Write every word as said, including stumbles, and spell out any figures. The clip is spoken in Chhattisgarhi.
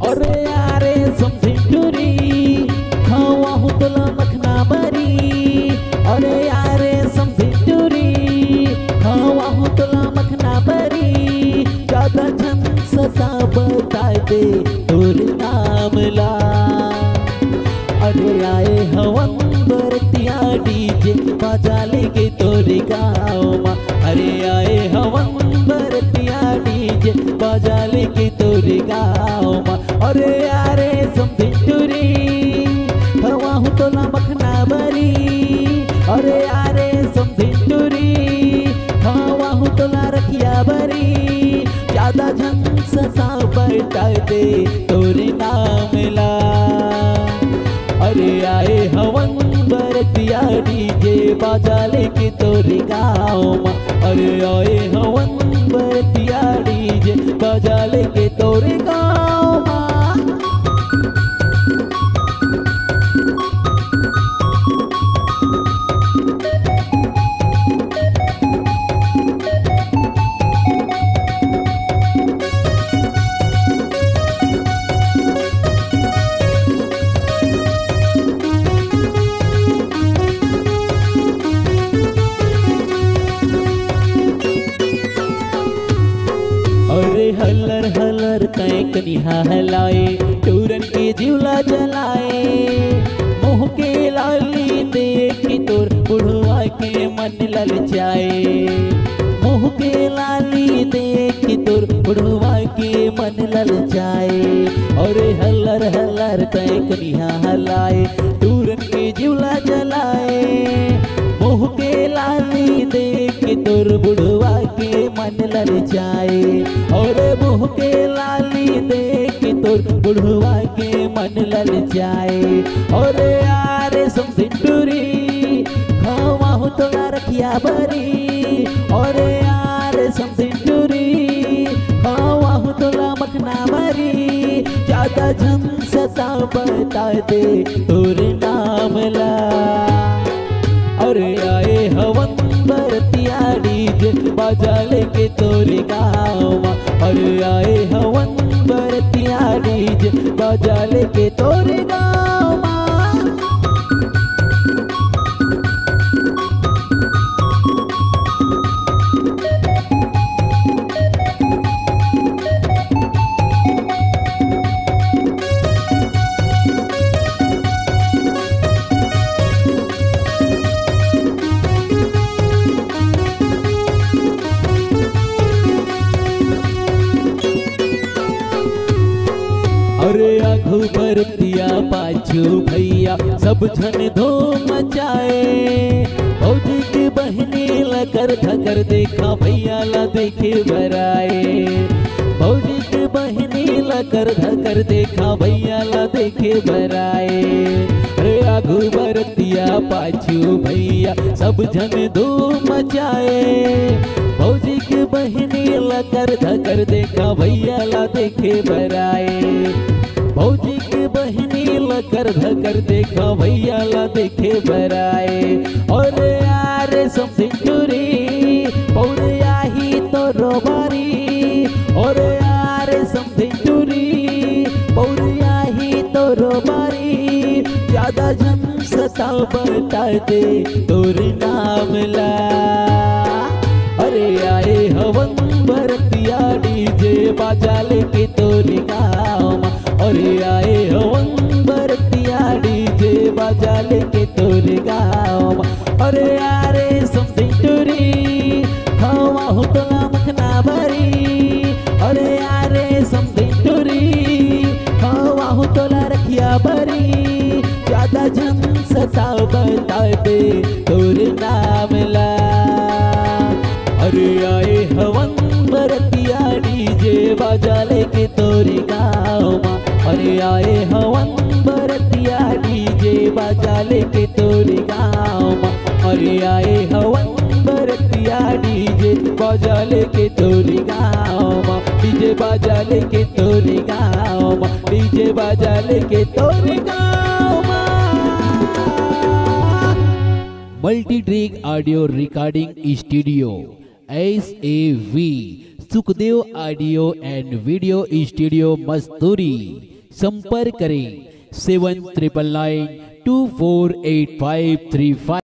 अरे यारे समधिन टूरी, खवाहूँ तोला मखना बरी। अरे यारे समधिन टूरी, खवाहूँ तोला मखना बरी। ज्यादा झन सता, बता दे तोर नाम ला। अरे आए हवन बरतिया डीजे बजा लेके तोरे गाँव मा। अरे आए हवन बरतिया डीजे बजा लेके तोरे गाँव मा। अरे आरे समधिन टूरी, खवाहूँ तोला मखना बरी। अरे आरे समधिन टूरी, खवाहूँ तोला रखिया बरी। ज्यादा झन सता, बता दे तोरे नाम ला। अरे आए हवन बरतिया डीजे बजा लेके तोरे गाँव मा। अरे आए हवन बरतिया डीजे बजा लेके तोरे गाँव मा। अरे हलर हलर तैं कनिहा हलाए, टूरन के जीव ला जलाए। मुँह के लाली देख के तोर बुढ़वा के मन ललचाए। मुँह के लाली देख के तोर बुढ़वा के मन ललचाए। अरे हलर हलर तैं कनिहा हलाए, टूरन के जीव ला जलाए। मुँह के लाली देख के तोर बुढ़वा के मन ललचाए। अरे मुँह के लाली देख के तोर बुढ़वा के मन ललचाए। अरे आरे समधिन टूरी, खवाहूँ तोला रखिया बरी। अरे आरे समधिन टूरी, खवाहूँ तोला मखना बरी। ज्यादा झन सता, बता दे तोर नाम ला। अरे आए हवन बरतिया डीजे बजा लेके तोरे गाँव मा। अरे आए हवन बरतिया डीजे बजा लेके तोरे गाँव मा। अरे आघू बरतिया पाछू भैया, सब झन धूम मचाए। भौजी के बहिनी ला कर धकर देखा, भैया ला देखे बर आए। भौजी के बहिनी ला कर धकर देखा, भैया ला देखे बर आए। अरे आघू बरतिया पाछू भैया, सब झन धूम मचाए। भौजी के बहिनी ला कर धकर देखा, भैया ला देखे बर आए। भौजी के बहिनी ला कर धकर देखा, भैया ला देखे बर आए। अरे आरे समधिन टूरी, पौरिया ही तोरो बारी। अरे आरे समधिन टूरी, पौरिया ही तोरो बारी। ज्यादा झन सता, बता दे तोर नाम ला। अरे आए हवन बरतिया डीजे बजा लेके तोरे गाँव मा। अरे आए हवन बरतिया डीजे बजा लेके तोरे गाँव मा। अरे आरे समधिन टूरी, खवाहूँ तोला मखना बरी। अरे आरे समधिन टूरी, खवाहूँ तोला रखिया बरी। ज्यादा झन सता, बता दे तोर नाम ला। अरे आए हवन बरतिया डीजे बजा लेके तोरे गाँव मा। अरे आए हवन बरतिया डीजे बजा लेके तोरे गाँव मा। अरे आए हवन बरतिया डीजे बाजा लेके तोरे गाँव मा, डीजे बाजा लेके तोरे गाँव मा, डीजे बाजा लेके तोरे गाँव मा। Multi Track Audio Recording Studio, S A V, Sukhdev Audio and Video Studio, Masturi. संपर्क करें seven triple nine two four eight five three five.